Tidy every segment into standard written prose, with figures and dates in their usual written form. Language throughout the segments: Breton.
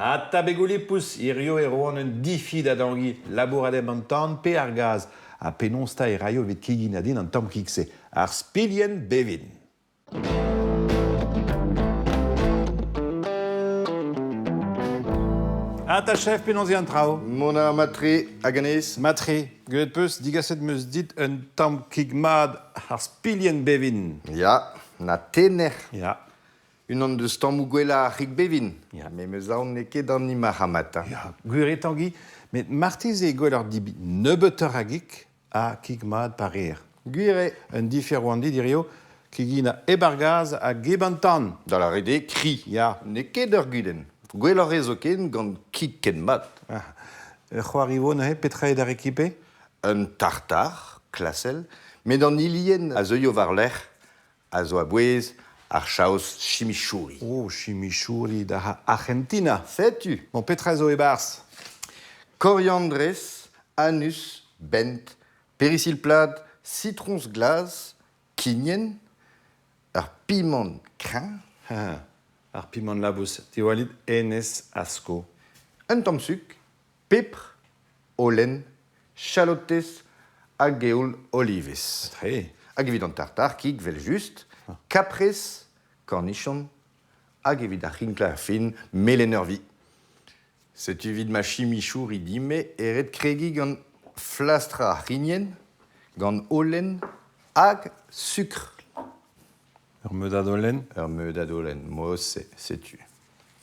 Ata begoù-lipous, hirio e roan un difi da Dangi, labourat an tan pe ar gaz. Ha penaos 'ta e raio evit keginañ din an tamm kig-se? Ar spilhenn bevin. Ata chef, penaos eo an traoù? Mont a matre hag anez? Matre, gwelet 'peus, digaset 'm eus dit un tamm kig mat, ar spilhenn bevin. Ya, na tener. Ya. Unan deus tammoù gwellañ ar c'hig bevin. Ya. Me 'm eus aon n'eo ket an hini marc'hamatañ. Ya, gwir eo Tangi, met marteze eo gwelloc'h debriñ nebeutoc'h a gig ha kig mat pa reer. Gwir eo. Un difer oan dit hirio, keginañ hep ar gaz hag hep an tan. Da lâret eo kri. Ya. N'eo ket ur gudenn. Gwelloc'h eo zoken gant kig ken mat. Ah. Ur c'hoari vo neuze, petra eo da rekipe? Un tartar klasel, met an hilienn a zeuio war-lerc'h a zo a-bouez ar chaos chimichurri. Oh, chimichurri da Arc'hentina. Setu. Bon, petra zo e-barzh? Koriandrez, anus, bent, perisilh plat, sitroñs glas, kignen, ur pimant kreñv. Ar pimant labous, diwallit hennezh a sko. Un tamm suk, pepr, holen, chalotez hag eoul olivez. Tre. Hag evit an tartar, kig 'vel-just, kaprez, kornichon, hag evit ar c'hinklañ er fin, melen-ur-vi. Setu evit ma chimichouri din-me e ret kregiñ gant flastrañ ar c'hignen, gant holen hag sukr. Ur meudad holen? Ur meudad holen, mod-se, setu.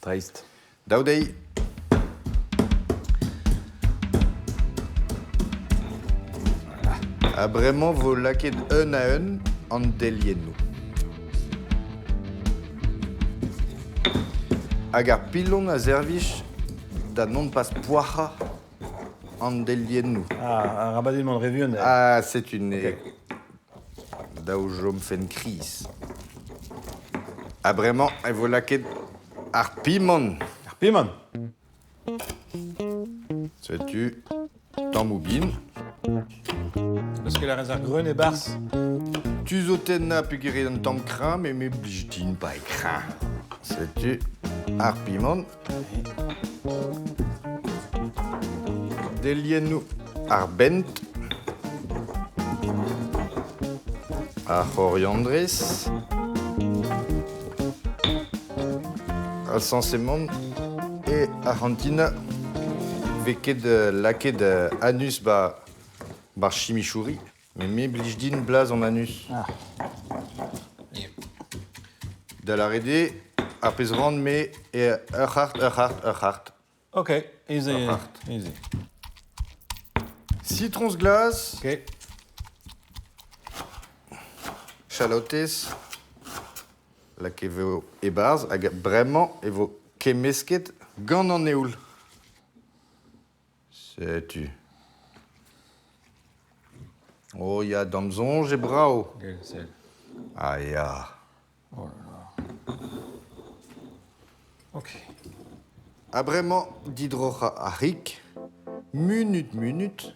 Dreist. Dav dezhi. Ha bremañ vo lakaet un-a-un an deliennoù. Hag ar pilon a servij da non pas poac'hañ an deliennoù. Ah, arabat eo mont re vuan. Ah, setu ne... Okay. Dav chomfen kriz. Ha bremañ e vo lakaet ar pimant. Ar pimant? Setu tammoù bin. Eus ket a rez ar greun e-barzh? Tu zo tennañ peogwir un tamm kreñv, met me blij din pa eo kreñv. Setu ar pimant. Deliennoù ar bent. Ar c'horiandrez. Ha sañsemant e Arc'hantina vez ket lakaet anus 'ba 'bar chimichurri. Met me blij din blaz an anus. Ah. Da lâret eo, ar pezh 'ran-me eo ur c'hart, ur c'hart, ur c'hart. Ok, easy, easy. Sitroñs glas. Ok. Chalotez. Lakaet e vo e-barzh hag bremañ e vo kemmesket gant an eoul. Setu. Oh ya, d'am soñj eo brav. Sell. Ah ya. Oh là là. Ok. Ha bremañ didroc'hañ ar c'hig, munut munut.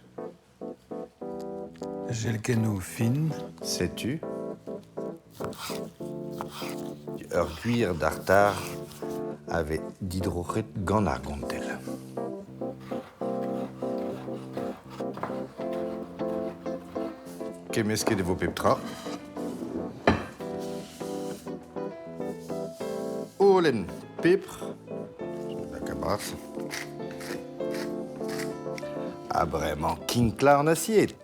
Jelkennoù fin. Setu. Ur gwir dartar a vez didroc'het gant ar gontell. Kemmesket e vo pep tra. Holen, pepr, laka bras. Ha bremañ kinklañ an asied.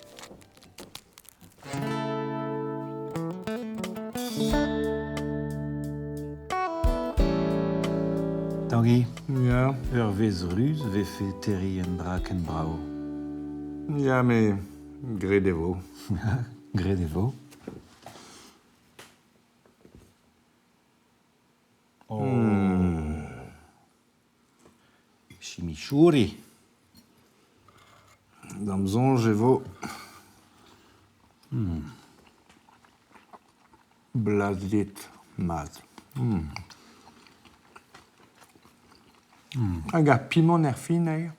Tangi, Ya. ur vezh ruz 'vefe terriñ un dra ken brav. Ya, met graet e vo. Graet e vo. Oh. Chimichurri. D'am soñj e vo blazet mat. Hag ar pimant er fin eo?